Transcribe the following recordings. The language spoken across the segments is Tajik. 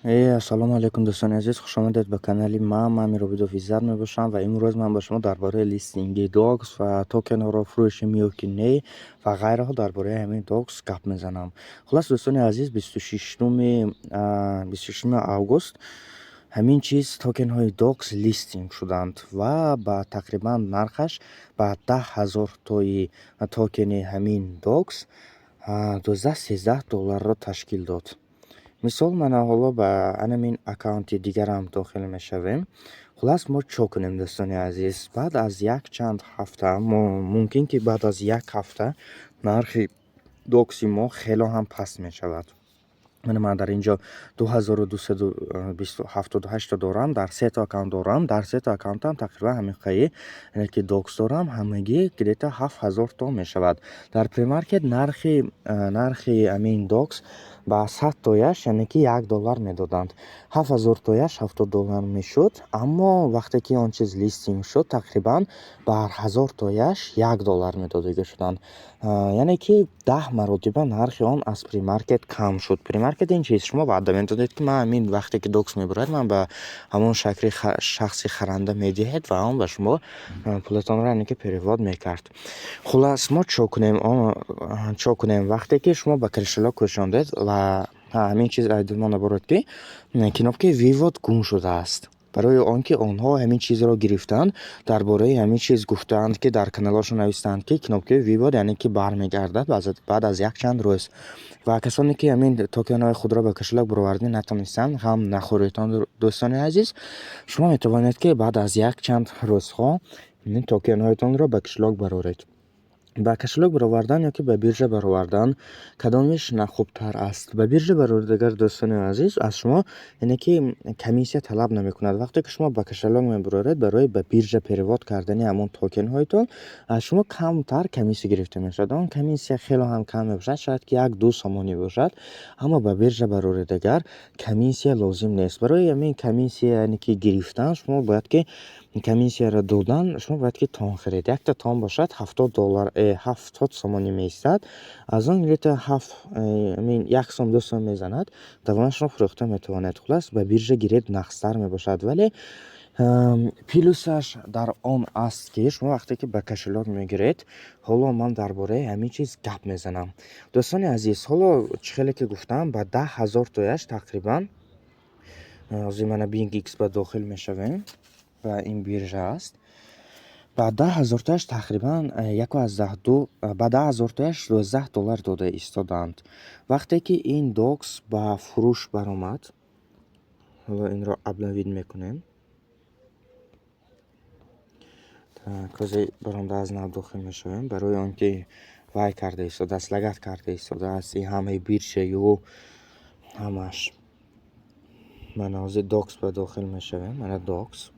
Ассалому алайкум, дӯстони азиз, хушомадед ба канали ман. Ман Миробидов Иззат мебошам ва имрӯз ман ба шумо дар бораи листинги Докс ва токенҳоро фурӯшем ё ки не ва ғайраҳо, дар бораи ҳамин Докс гап мезанам. Хуллас, дӯстони азиз, 26-уми август ҳамин чиз, токенҳои Докс листинг шуданд ва ба тақрибан нархаш ба 10 000 тои токени ҳамин Докс 12-13 долларро ташкил дод. Мисол, мана ҳоло ба анамин аккаунти дигарам дохил мешавем. Хуллас, мо чо кунем, дӯстони азиз? Баъд аз якчанд ҳафта, мумкин ки баъд аз як ҳафта нархи Докси мо хело ҳам паст мешавад. Мана, ман дар ин ҷо 2278-та дорам, дар сета аккаунт дорам. Дар сета аккаунтам тақрибан ҳамин қаи, яъне ки Докс дорам, ҳамагӣ где-то 7000 то мешавад. Дар премаркет нархи ҳамин Докс ба 100 тояш, яъне ки 1 доллар медоданд. 7000 тояш 70 доллар мешуд. Аммо вақте ки он чиз листинг шуд, тақрибан ба 1000 тояш 1 доллар медодагӣ шуданд, яъне ки 10 маротиба нархи он аз премаркет кам шуд. Премаркет ин чиз, шумо ваъда медодед, ки ман ҳамин вақте ки Докс мебурад, ман ба ҳамон шакли шахси харанда медиҳед ва он ба шумо пулатонро, яъне ки перевод мекард. Хуллас, мо чо кунем, чо кунем? Вақте ки шумо ба кошелёк кӯчондед ва ҳамин чиз, айдилмон наборад, ки кнопкаи «вывод» гум шудааст, барои он ки онҳо ҳамин чизро гирифтанд. Дар бораи ҳамин чиз гуфтаанд, ки дар каналҳошон навистаанд, ки кнопкаи «вывод», яъне ки бармегардад баъд аз якчанд рӯз. Ва касоне ки ҳамин токенҳои худро ба кошелёк бароварда натонистанд, ғам нахӯредтон, дӯстони азиз. Шумо метавонед, ки баъд аз якчанд рӯзҳо ин токенҳоятонро ба кошелёк бароред. Ба кошелёк баровардан ё ки ба биржа баровардан, кадомиш хубтар аст? Ба биржа баровардагар, дӯстони азиз, аз шумо, яъне ки комиссия талаб намекунад. Вақте ки шумо ба кошелёк мебароред, барои ба биржа перевод кардани ҳамон токенҳоятон аз шумо камтар комиссия гирифта мешавад. Он комиссия хело ҳам кам мебошад, шояд ки 1-2 сомонӣ бошад. Аммо ба биржа бароредагар комиссия лозим нест. Барои ҳамин комиссия, яъне ки гирифтан, шумо бояд ки комиссияро додан, шумо бояд ки тон харед. Якта тон бошад 70 доллар, 70 сомонӣ меистад. Аз он где-то ҳафт як сом, 2 сом мезанад, давонашро фурӯхта метавонед. Хуллас, ба биржа гиред, нақстар мебошад. Вале плюсаш дар он аст, ки шумо вақте ки ба кошелёк мегиред. Ҳоло ман дар бораи ҳамин чиз гап мезанам, дӯстони азиз. Ҳоло чӣ хеле ки гуфтам, ба 10 000 тояш тақрибан. Ҳозир мана BingX ба дохил мешавем ва ин биржа аст. Ба 10 000 тояш тақрибан 1,2, ба 10 000 тояш 12 доллар дода истодаанд. Вақте ки ин Докс ба фурӯш баромад, ҳоло инро обновить мекунем. Так, ҳозир баромада аз нав дохил мешавем, барои он ки вай карда истодааст, лагать карда истодааст ин ҳамаи биржаю ҳамаш. Мана, ҳозир Докс ба дохил мешавем. Мана Докс,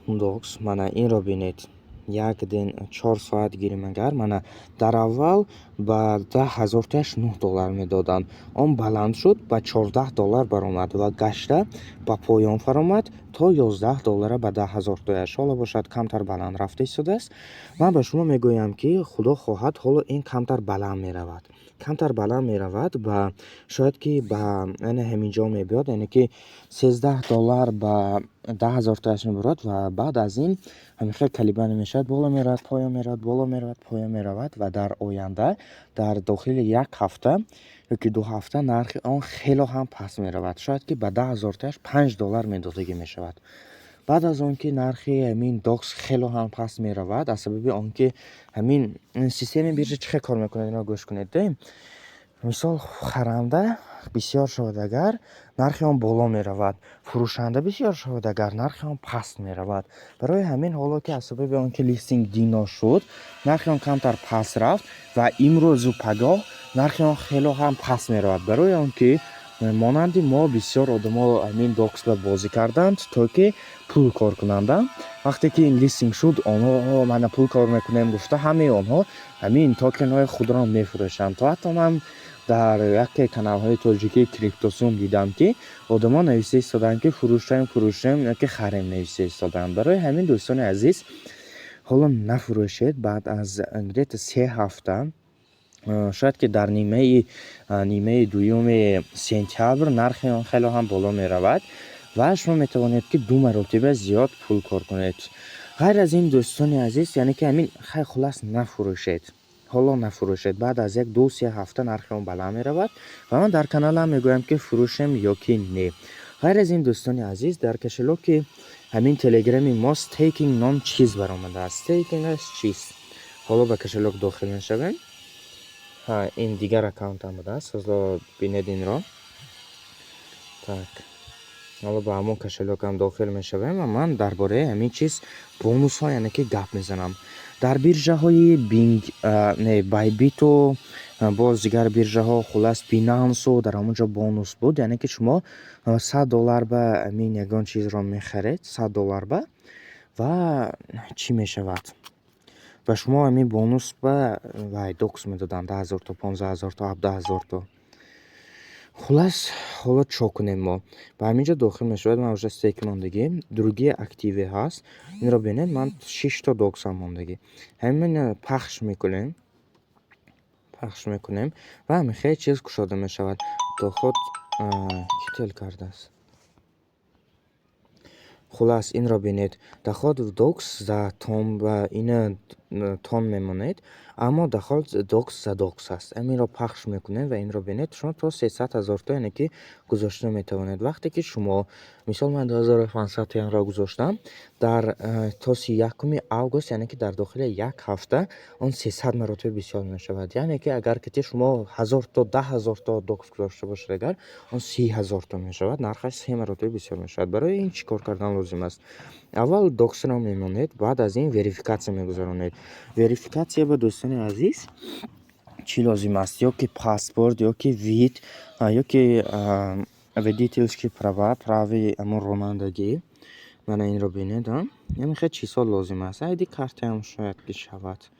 Докс, мана инро бинед. Як ден 4 соат гирем агар, мана, дар аввал ба 10 000 тояш 9 доллар медоданд. Он баланд шуд, ба 14 доллар баромад ва гашта ба поён фаромад то 11 доллара ба 10 000 тояш. Ҳоло бошад, камтар баланд рафта истодааст. Ман ба шумо мегӯям, ки худо хоҳад, ҳоло ин камтар баланд меравад, камтар баланд меравад, ба шояд ки ба яъне ҳамин ҷо мебиёд, яъне ки 13 доллар ба 10 000 тояш мебарад. Ва баъд аз ин ҳамин хел колебания мешавад: боло меравад, поён меравад, боло меравад, поён меравад. Ва дар оянда, дар дохили як ҳафта ё ки 2 ҳафта нархи он хело ҳам паст меравад. Шояд ки ба 10 000 тояш 5 доллар медодагӣ мешавад. Баъд аз он ки нархи ҳамин Докс хело ҳам паст меравад, аз сабаби он ки ҳамин системаи биржа чӣ хел кор мекунад, инро гӯш кунед. Мисол, харанда бисёр шавад агар, нархи он боло меравад, фурӯшанда бисёр шавад агар, нархи он паст меравад. Барои ҳамин ҳоло ки аз сабаби он ки листинг дино шуд, нархи он камтар паст рафт ва имрӯзу пагоҳ нархи он хело ҳам паст меравад, барои он ки монанди мо бисёр одамо ҳамин Доксба бозӣ карданд, то ки пул кор кунанд. Вақте ки ин листинг шуд, онҳо мана пул кор мекунем гуфта, ҳамаи онҳо ҳамин токенҳои худро мефурӯшанд. То ҳатто ман дар яке каналҳои тоҷикии криптосум дидам, ки одамон нависта истоданд, ки фурӯшем, фурӯшем ёки харем, нависта истоданд. Барои ҳамин, дӯстони азиз, ҳоло нафурӯшед. Баъд аз где-то 3 ҳафта Шояд ки дар нимаи дуюми сентябр нархи он хеле ҳам боло меравад ва шумо метавонед, ки ду маротиба зиёд пул кор кунед. Ғайр аз ин, дӯстони азиз, яъне ки ҳамин хай, хулас, нафурӯшед, ҳоло нафурӯшед. Баъд аз як 2-3 ҳафта нархи он баланд меравад ва ман дар каналам мегӯям, ки фурӯшем ё ки не. Ғайр аз ин, дӯстони азиз, дар кошелёки ҳамин телеграми мо стейкинг ном чиз баромадааст. Стейкингаш чист? Ҳоло ба кошелёк дохил мешавем. Ин дигар аккаунтам будааст, ҳоло бинед инро. Так, ҳоло ба ҳамон кошелёкам дохил мешавем ва ман дар бораи ҳамин чиз, бонусҳо, яъне ки гап мезанам. Дар биржаҳои Бинг, не, Байбиту, боз дигар биржаҳо, хулас, Бинансу, дар ҳамон ҷо бонус буд. Яъне ки шумо 100 доллар ба ҳамин ягон чизро мехаред, 100 доллар ба, ва чӣ мешавад? Ба шумо ҳамин бонус ба вай докс медоданд: 10 000 то, 15 000 то, 17 000 то. Хулас, ҳоло чо кунем? Мо ба ҳамин ҷо дохил мешавад. Ман уже стейк мондагӣ, другие активы ҳаст. Инро бинед, ман шишто доксам мондагӣ. Ҳамин пахш мекунем, пахш мекунем ва ҳамин хеле чиз кушода мешавад. Доход ки тел кардааст. Хулас, инро бинед: доход в докс за тон, ба ина тон мемонед, аммо доход докс за докс аст. Ҳаминро пахш мекунем ва инро бинед, шумо то 300 000 то, яъне ки, гузошта метавонед. Вақте ки шумо, мисол, ман 2500 янро гузоштам, дар то 31-уми август, яъне ки дар дохили як ҳафта, он 300 маротиба бисёр мешавад. Яъне ки агар ки шумо 1000 то, 10 000 то докс гузошта бошед, агар он 30 000 то мешавад, нархаш се маротиба бисёр мешавад. Барои ин чӣ кор кардан лозим аст? Аввал доксро мемонед, баъд аз ин верификатсия мегузаронед. Верификатсия ба, дӯстони азиз, чӣ лозим аст? Ё ки паспорт, ё ки вид, ё ки водительский права, прави ҳамон ронандагӣ. Мана инро бинед, ҳамин хел чизҳо лозим аст. Айди картаам шояд ки шавад.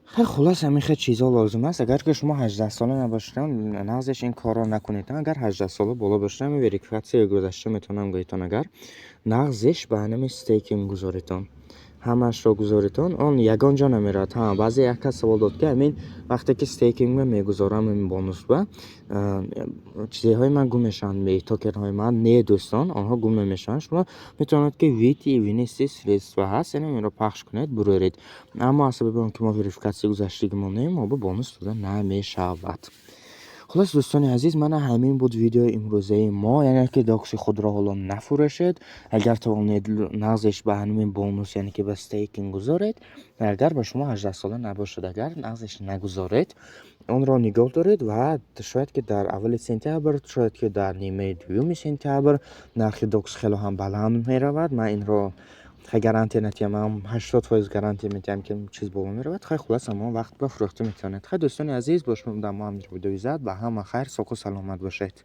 Хай, хулас, ҳамин хел чизҳо лозим аст. Агар ки шумо 18-сола набошед, нағзеш ин корро накунед. Агар 18-сола боло бошед, ҳамин верификатсияи гузашта метавонам гӯетон. Агар нағзеш ба ҳамин стейкинг гузоритон, ҳамаашро гузоритон, он ягон ҷо намеравад. Ҳа, баъзе як кас савол дод, ки ҳамин вақте ки стейкингба мегузорам, ин бонусба чизҳои ман гум мешаванд, токенҳои ман? Не, дӯстон, онҳо гум намешаванд. Шумо метавонед, ки выйти и внести средства ҳаст, яъне инро пахш кунед, буроред. Аммо аз сабаби он ки мо верификатсия гузаштагӣ мондаем, мо ба бонус дода намешавад. Хулос, дӯстони азиз, мана ҳамин буд видеои имрӯзаи мо. Яъне ки докси худро ҳоло нафурӯшед. Агар тавонед, нағзеш ба ҳамин бонус, яъне ки ба стейкинг гузоред. Агар ба шумо 18-сола набошад, агар нағзеш нагузоред, онро нигоҳ доред ва шояд ки дар аввали сентябр, шояд ки дар нимаи дуюми сентябр нархи докс хело ҳам баланд меравад. Ман инро хай гарантия натиҳам, ман 80% гарантия медиҳам, ки чиз боло меравад. Хай, хулас, ҳамон вақт ба фурӯхта метавонед. Хай, дӯстони азиз, бо шумо будам мо, Амир Видоизад. Ба ҳама хайр, соқу саломат бошед.